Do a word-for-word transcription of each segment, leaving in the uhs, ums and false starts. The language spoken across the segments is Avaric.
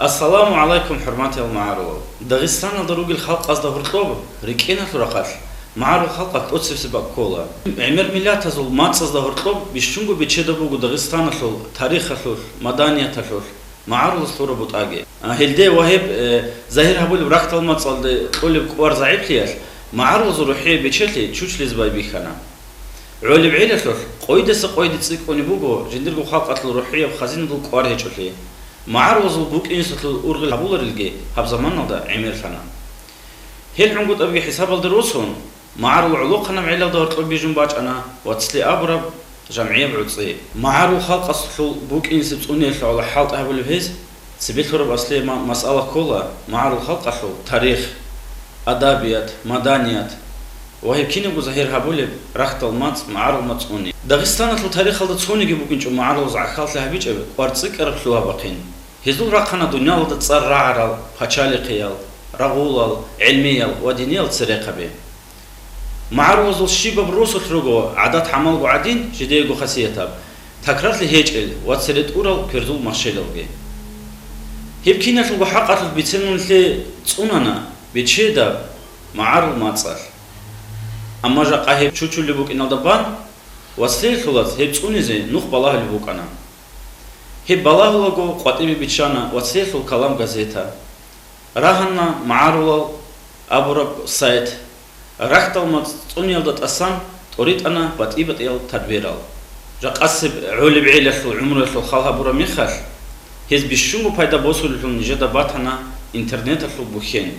Ассаламу гӀалайкум, хӀурматиял магӀарулал! Дагъистаналда ругел халкъазда гьоркьоб рикӀкӀиналъул рахъалъ магӀарул халкъалъ тӀоцебесеб бакӀ ккола. ГӀемер-миллатазул мацӀазда гьоркьоб бищунго бечедаб буго Дагъистаналъул тарихалъулъ, маданияталъулъ магӀарулас лъураб бутӀаги. А, гьелде ва гьеб, э, загьир гьабулеб рахьдал мацӀалде кьолеб кӀвар загӀиплъиялъ магӀарулазул рухӀияб бечелъи чучелизе байбихьана. ГӀолеб гӀелалъулъ къойидаса къойиде цӀикӀкӀунеб буго жиндирго халкъалъул рухӀияб хазинадул кӀвар гьечӀолъи. МагӀарулазул букӀинесалъул ургъел гьабуларелги гьаб заманалда гӀемерлъана. Гьел гӀунгутӀабги хӀисабалде росун, магӀарул гӀолохъанаб гӀелалда гьоркьоб бижун бачӀана вацлъи абураб жамгӀияб гӀуцӀи. МагӀарул халкъалъул букӀинесеб цӀуниялъул гӀоло хӀалтӀи гьабулеб гьез, цебе лъураб аслияб ма-, масъала ккола магӀарул халкъалъул тарих, адабият, маданият ва гьеб кинабго загьир гьабулеб рахьдал мацӀ, магӀарул мацӀ цӀуни. Дагъистаналъул тарихалда цониги букӀинчӀо магӀарулаз гӀахьаллъи гьабичӀеб кӀвар цӀикӀкӀараб лъугьа-бахъин. Гьезул рахъана дуниялалда цӀар рагӀарал пачалихъиял, рагъулал, гӀелмиял ва диниял церехъаби. МагӀарулазул щибаб росулъ руго гӀадат-гӀамалго гӀадин, жидеего хасиятаб, такрарлъи гьечӀел ва цере тӀурал кверзул махщелалги. Гьеб киналъулго хӀакъалъулъ бицен нилъее цӀунана бечедаб магӀарул мацӀалъ. Амма жакъа гьеб чучулеб букӀиналда бан, вацлъиялъулаз гьеб цӀунизе нух балагьулеб букӀана. Гьеб балагьулаго къватӀибе биччана вацлъиялъул Калам газета, рагьана магӀарулал абураб сайт, рахьдал мацӀ цӀуниялда тӀасан тӀоритӀана батӀи-батӀиял тадбирал. Жакъасеб гӀолеб гӀелалъул гӀумруялъул хал гьабураб мехалъ, гьез бищунго пайда босулелъул нижеда батана интернеталъул бухьен.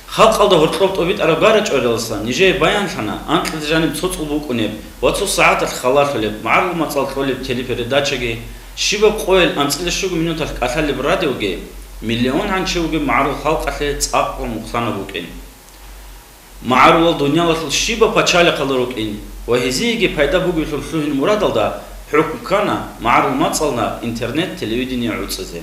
Халкъалда гьоркьоб тӀобитӀараб гарачӀваралдаса нижее баянлъана анкьида жаниб цо цӀул букӀунеб ва цо сагӀаталъ халалъулеб магӀарул мацӀал кьолеб телепередачаги, щибаб къоялъ анцӀила щуго минуталъ кӀалъалеб радиоги миллионгӀан чи вугеб магӀарул халкъалъе цӀакъго мухъланаб букӀин. МагӀарулал дуниялалъул щибаб пачалихъалда рукӀин ва гьезиеги пайда бугевлъун лъугьин мурадалда хӀукму ккана магӀарул мацӀалда интернет-телевидение гӀуцӀизе.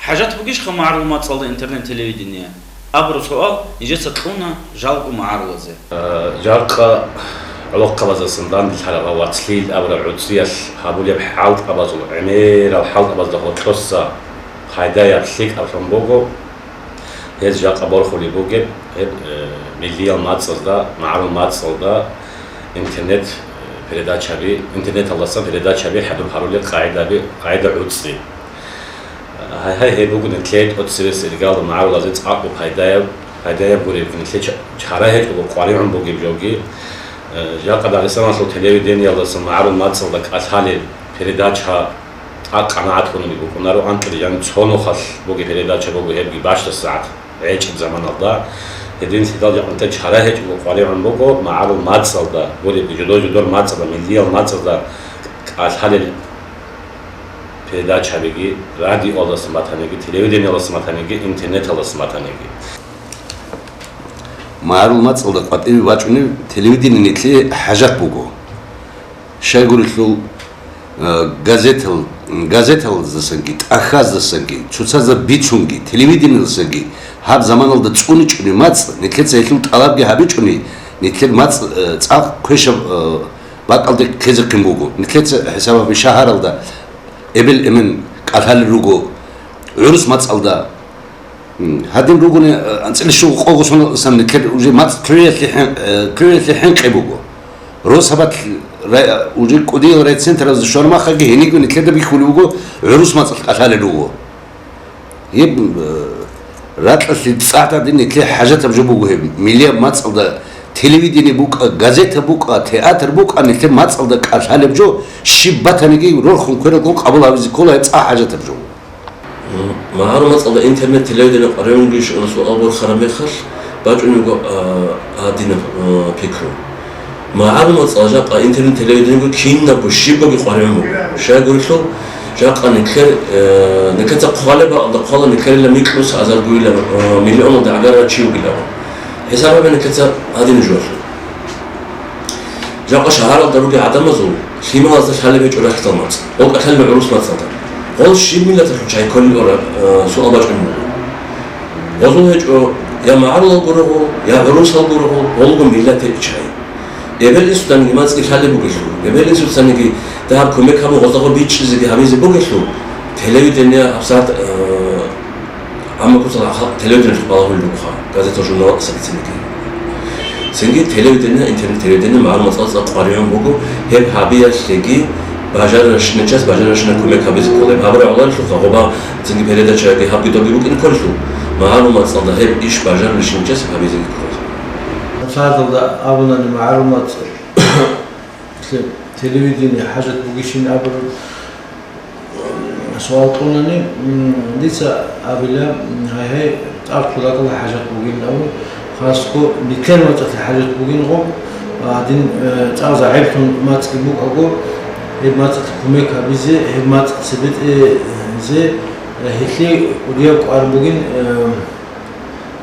ХӀажат бугищха магӀарул мацӀалда интернет-телевидение? Абураб суал нижеца кьуна жалго магӀарулазе. Э, жакъа гӀолохъабаздасан данделъараб ва вацлъил абураб гӀуцӀиялъ гьабулеб хӀалтӀабазул гӀемерал хӀалтӀабазда гьоркьоса пайдаяб лъикӀаблъун буго. Гьез жакъа борхулеб бугеб гьеб, э, миллиял мацӀазда, магӀарул мацӀалда интернет, э, передачаби, интернеталдасан передачаби хӀадур гьарулел къагӀидаби, къагӀида гӀуцӀи. Гьай-гьай, гьеб буго нилъее тӀоцебесеб иргаялда магӀарулазе цӀакъго пайдаяб, пайдаяб гуреб, нилъее ча-, чара гьечӀого къваригӀун бугеб жоги. Э, жакъа Дагъистаналъул телевидениялдасан магӀарул мацӀалда кӀалъалел передача тӀад къанагӀатлъунги букӀунаро, анкьида жаниб цо нухалъ бугеб передача буго, гьебги бащдаб сагӀат гӀечӀеб заманалда. Гьединлъидал жакъа нилъее чара гьечӀого къваригӀун буго магӀарул мацӀалда гуребги, жидер-жидер мацӀалда, миллиял мацӀалда кӀалъалел передачабиги, радиоялдасан батаниги, телевидениялдасан батаниги, интернеталдасан батаниги. МагӀарул мацӀалда къватӀиве бачӀунеб телевидение нилъее хӀажат буго. Щайгурелъул, э, газетал-, газеталаздасанги, тӀахьаздасанги, цоцазда бицунги, телевидениялдасанги гьаб заманалда цӀуничӀони мацӀ, нилъеца гьелъул тӀалабги гьабичӀони, нилъер мацӀ, э, цӀакъ квешаб, э, бакӀалде ккезехъин буго. Нилъеца хӀисаб гьабе, шагьаралда эбел-эмен кӀалъалел руго, гӀурус мацӀалда. М, гьадин ругони, э, анцӀила щуго къого соналдасан нилъер уже мацӀ кквеялъе хӀен-, э, кквеялъе хӀинкъи буго. Росабалъ рай-, уже кӀудиял райцентралазда щвараб мехалъги гьениго нилъеда бихьулеб буго, гӀурус мацӀалъ кӀалъалел руго. Гьеб, э, ракьалъе цӀакъ гьадин нилъее хӀажатаб жо буго гьеб. Миллияб мацӀалда телевидение букӀа, газета букӀа, театр букӀа, нилъер мацӀалда кӀалъалеб жо щиб батаниги рорхун квералгун къабул гьабизе ккола, гьеб цӀакъ хӀажатаб жо. МагӀарул мацӀалда интернет, телевидение къваригӀунги щуна суал борхараб мехалъ, бачӀунеб буго, а, гьадинаб, а, пикру. МагӀарул мацӀалда жакъа интернет, телевидениего кинабго щибабги къваригӀун буго. Щайгурелъул, жакъа нилъер, э, нилъеца хъвалеб бакӀалда хъвала, нилъерила микьнус азаргойилан, э, миллионалда гӀагар чи вугилан. ХӀисаб гьабе нилъеца гьадинаб жоялъул. Жакъа шагьаралда ругел гӀадамазул лъималазда лъалеб гьечӀо рахьдал мацӀ, гъол кӀалъалел гӀурус мацӀалда. Гъол щиб миллаталъул чай кколел ора, э, суал бачӀунеб буго. Гъозул гьечӀо я магӀарулал гурого, я гӀурусал гурого, гъолго миллат гьечӀо чай. Эбел-инсуцаниги мацӀги лъалеб бугелъул, эбел-инсуцаниги дагьаб кумек гьабун гъозда гъо бичӀчӀизеги гьабизе бугелъул, телевидение гьабсагӀат, э, Амма просто телевидениелъухъ балагьулел рукъа, газета-журнал сабицинги. Цинги телевидение, интернет-телевидение магӀарул мацӀалда къваригӀун буго, гьеб гьабиялъеги бажарарщиначас бажарарщина кумек гьабизе ккола. Гьеб гьабураб гӀоларелъухъа гъоба цинги передачаги гьабги-добги букӀин кколелъул, магӀарул мацӀалда гьеб иш бажарарщиначас гьабизеги ккола. Цадалда абунани магӀарул мацӀ телевидение хӀажат бугищин абураб суал кьунани, м, дица абила, м, гьай-гьай, цӀакъ кколакӀала хӀажат бугин абун, хасго нилъер мацӀалъе хӀажат бугин гъоб, а, гьадин, э, цӀакъ загӀиплъун мацӀги букӀаго, гьеб мацӀалъе кумек гьабизе, гьеб мацӀ цебетӀезе, э, гьелъие кӀудияб кӀвар бугин, э,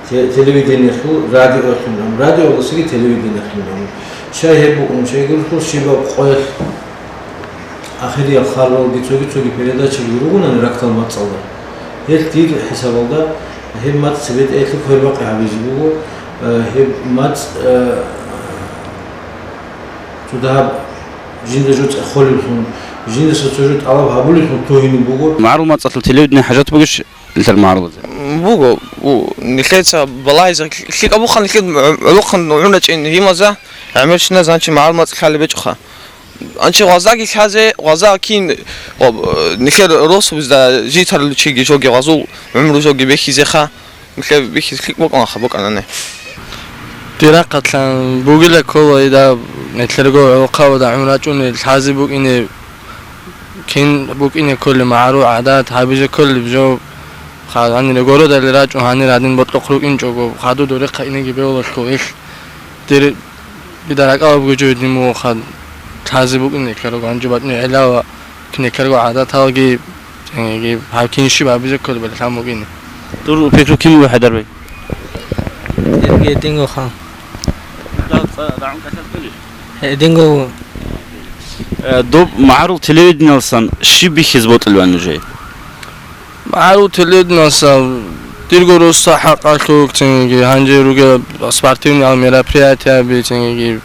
те-, телевидениелъул радиоялъул, радиоялдасаги телевидениялъул. Щай гьеб букӀун, щайгурелъул щибаб къоялъ ахирияб хабаралги цоги-цоги передачаги ругонани рахьдал мацӀалда, гьелъ дир хӀисабалда гьеб мацӀ цебетӀеялъе квербакъи гьабизе буго, э, гьеб мацӀ, э, цо дагьаб жинда жо цӀехолевлъун, жиндаса цо жо тӀалаб гьабулевлъун тугьинаб буго. МагӀарул мацӀалъул телевидение хӀажат бугищ нилъер магӀарулазе? Буго, у, нилъеца балагьизе лъикӀаб бугоха, нилъер гӀолохъан гӀуначӀин гьимазда, гӀемерщина, значит, магӀарул мацӀ лъалеб гьечӀоха. Анчи гъваздаги лъазе, гъвазда кин, гъоб-, нилъер росубизда житаруличиги жоги гъвазул гӀумру жоги бехизеха, нилъер бихьизе лъикӀ букӀанаха, букӀанани. Дирахъатлъан бугила ккола ида, нилъерго гӀолохъабада гӀумру рачӀуни лъазе букӀине, кин букӀине кколи магӀарул гӀадат, гьабизе кколеб жо, ха-, гьанир городалде рачӀун, гьанир гьадин бокьухъ рукӀинчӀого, хадур дорехъа инеги бегьулелъул ил дир дида ракӀалда бугеб жо гьедин бугоха, лъазе букӀине ккараб гьанже батӀни гӀелава, кине ккараб гӀадаталги, тӀинги гьаб кинщи гьабизе кколебали лъан букӀине. Дур пикру кин буго, ХӀайдарбек? Дирги гьедингоха. Гьединго. Э, доб магӀарул телевидениялсан щиб бихьизе бокьилебали нужее? МагӀарул телевидениялса дирго росда хӀакъалъулъ цинги гьанже ругел спортивный мероприятияби цинги.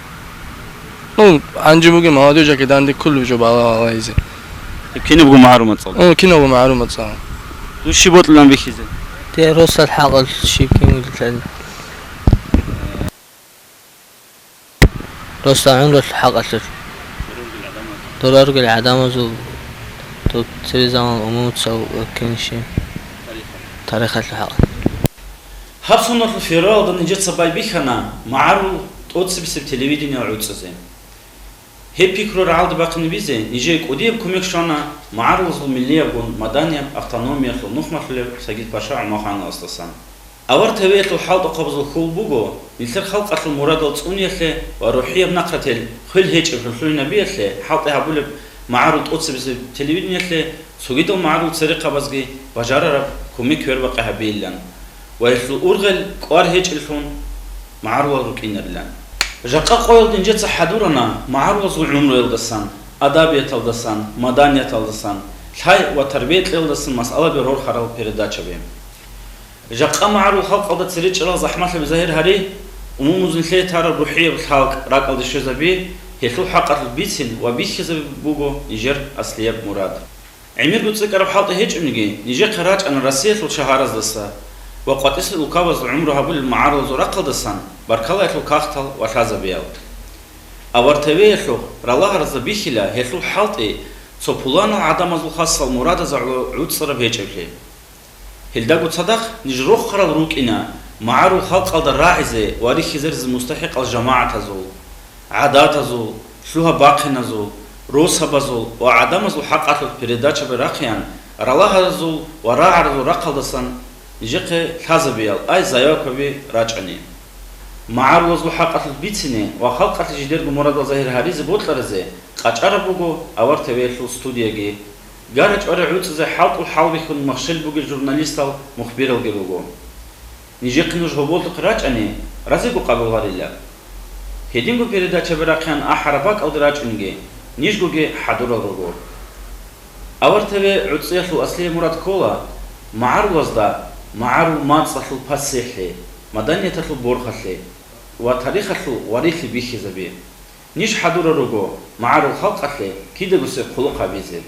Ну, гьанже бугеб молодёжаги данде кколеб жо балагьизе. Кинабго магӀарул мацӀал? О, кинабго магӀарул мацӀал. Доб щиб бокьилебали бихьизе? Те росдал хӀакъалъулъ щиб кин вилълъани. Росдал гӀумрулъ хӀакъалъулъ. Дора ругел гӀадамазул, доб цебе заман умумуца вукӀин щиб тарихалъул хӀакъалъулъ. Гьаб соналъул февралалда нижеца байбихьана магӀарул тӀоцебесеб телевидение гӀуцӀизе. Гьеб пикру рагӀалде бахъинабизе нижее кӀудияб кумек щвана магӀарулазул миллиябгун маданияб автономиялъул нухмалъулев Сагидпаша ГӀумахановасдасан. Авар ТВ-ялъул хӀалтӀухъабазул хьул буго, нилъер халкъалъул мурадал цӀуниялъе ва рухӀияб нахъралъе хвел гьечӀеб хӀухьлугьинабиялъе хӀалтӀи гьабулеб магӀарул тӀоцебесеб телевидениялъе цогидал магӀарул церехъабазги бажарараб кумек квербакъи гьабейилан ва гьелъул ургъел кӀвар гьечӀеллъун магӀарулал рукӀинарилан. Жакъа къоялда нижеца хӀадурана магӀарулазул гӀумруялдасан, адабияталдасан, маданияталдасан, лъай ва тарбия кьеялдасан масъалаби рорхарал передачаби. Жакъа магӀарул халкъалда цере чӀарал захӀмалъаби загьир гьари, умумузул нилъее тараб рухӀияб лъалкӀ ракӀалде щвезаби, гьелъул хӀакъалъулъ бицин ва бихьизаби буго нижер аслияб мурад. ГӀемерго цӀикӀкӀараб хӀалтӀи гьечӀониги, нижехъе рачӀана Россиялъул шагьараздаса ва къватӀисел улкабазда гӀумру гьабулел магӀарулазул рахъалдасан баркаллаялъул кагътал ва лъазабиял. Авар ТВ-ялъухъ ралагьаразда бихьила гьелъул хӀалтӀи цо пуланал гӀадамазул хасал мурадазда гӀо-, гӀуцӀараб гьечӀеблъи. Гьелдаго цадахъ ниж рохарал рукӀина магӀарул халкъалда рагӀизе ва рихьизаризе мустахӀикъал жамагӀатазул, гӀадатазул, лъугьа-бахъиназул, росабазул ва гӀадамазул хӀакъалъулъ передачаби рахъеян, ралагьаразул ва рагӀаразул рахъалдасан нижехъе лъазабиял ай заявкаби рачӀани. МагӀарулазул хӀакъалъулъ бицине ва халкъалъе жидерго мурадал загьир гьаризе бокьаразе къачӀараб буго Авар ТВ-ялъул студияги. ГарачӀвари гӀуцӀизе хӀалтӀул хӀалбихьун махщел бугел журналистал мухбиралги руго. Нижехъе нуж гьоболлъухъе рачӀани, разиго къабул гьарила. Гьединго передачаби рахъеян ахӀараб бакӀалде рачӀунги, нижгоги хӀадурал руго. Авар ТВ гӀуцӀиялъул аслияб мурад ккола магӀарулазда магӀарул мацӀалъул пасихӀлъи, маданияталъул борхалъи ва тарихалъул варилъи бихьизаби. Ниж хӀадурал руго магӀарул халкъалъе кидагусеб хъулухъ гьабизе.